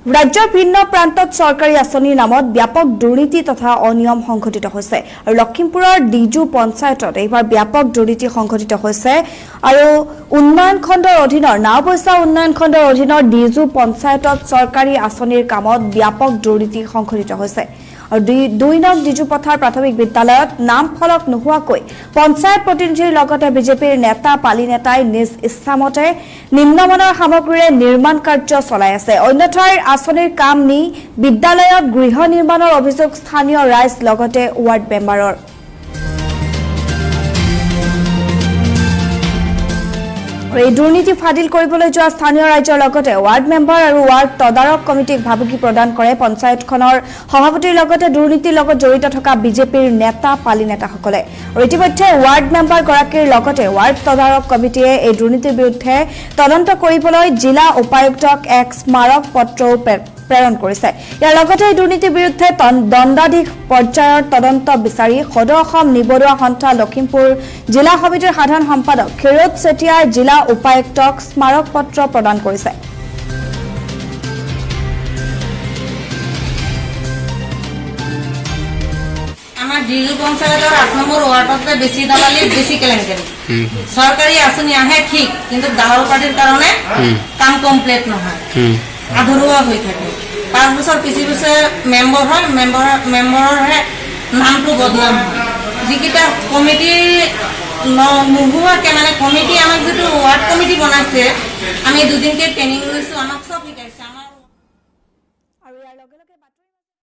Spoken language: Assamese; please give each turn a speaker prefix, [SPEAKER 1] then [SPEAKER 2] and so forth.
[SPEAKER 1] ৰাজ্যৰ ভিন্ন প্ৰান্তত চৰকাৰী আঁচনিৰ নামত ব্যাপক দুৰ্নীতি তথা অনিয়ম সংঘটিত হৈছে আৰু লখিমপুৰৰ ডিজু পঞ্চায়তত এইবাৰ ব্যাপক দুৰ্নীতি সংঘটিত হৈছে আৰু উন্নয়ন খণ্ডৰ অধীনৰ নাওবৈচা উন্নয়ন খণ্ডৰ অধীনৰ ডিজু পঞ্চায়তত চৰকাৰী আঁচনিৰ কামত ব্যাপক দুৰ্নীতি সংঘটিত হৈছে আৰু 2 নং ডিজু পথাৰ প্ৰাথমিক বিদ্যালয়ত নাম ফলক নোহোৱাকৈ পঞ্চায়ত প্ৰতিনিধিৰ লগতে বিজেপিৰ নেতা পালি নেতাই নিজ ইচ্ছামতে নিম্নমানৰ সামগ্ৰীৰে নিৰ্মাণ কাৰ্য চলাই আছে। অন্য ঠাইৰ আঁচনিৰ কাম নি বিদ্যালয়ত গৃহ নিৰ্মাণৰ অভিযোগ স্থানীয় ৰাইজ লগতে ৱাৰ্ড মেম্বাৰৰ। এই দুৰ্নীতি ফাদিল কৰিবলৈ যোৱা স্থানীয় ৰাইজৰ লগতে ৱাৰ্ড মেম্বাৰ আৰু ৱাৰ্ড তদাৰক কমিটিক ভাবুকি প্ৰদান কৰে পঞ্চায়তখনৰ সভাপতিৰ লগতে দুৰ্নীতিৰ লগত জড়িত থকা বিজেপিৰ নেতা পালি নেতাসকলে। আৰু ইতিমধ্যে ৱাৰ্ড মেম্বাৰ গৰাকীৰ লগতে ৱাৰ্ড তদাৰক কমিটিয়ে এই দুৰ্নীতিৰ বিৰুদ্ধে তদন্ত কৰিবলৈ জিলা উপায়ুক্তক এক স্মাৰক পত্ৰও প্ৰেৰণ কৰিছে। ইয়াৰ লগতে এই দুৰ্নীতিৰ বিৰুদ্ধে দণ্ডাধীশ পৰ্যায়ৰ তদন্ত বিচাৰি সদৌ অসম নিবনুৱা সন্থা লখিমপুৰ জিলা সমিতিৰ সাধাৰণ সম্পাদক ক্ষীৰোদ চেতিয়াই জিলা উপায়ুক্তক স্মাৰক পত্ৰ প্ৰদান কৰিছে।
[SPEAKER 2] আমাৰ ডিজু পঞ্চায়তৰ 8 নম্বৰ ৱাৰ্ডতে বেছি দালালি, বেছি কেলেংকাৰী। চৰকাৰী আঁচনি আহে ঠিক, কিন্তু দালাল পাৰ্টিৰ কাৰণে কাম কমপ্লিট নহয়, আধৰুৱা হৈ থাকে। 5 বছৰ পিছে পিছে মেম্বৰ হয়, মেম্বৰৰহে নামটো বদনাম হয়। যিকেইটা কমিটি নোহোৱাকে মানে কমিটি আমাক যিটো ৱাৰ্ড কমিটি বনাইছে, আমি দুদিনকে ট্ৰেইনিং লৈছোঁ, আমাক চব শিকাইছে।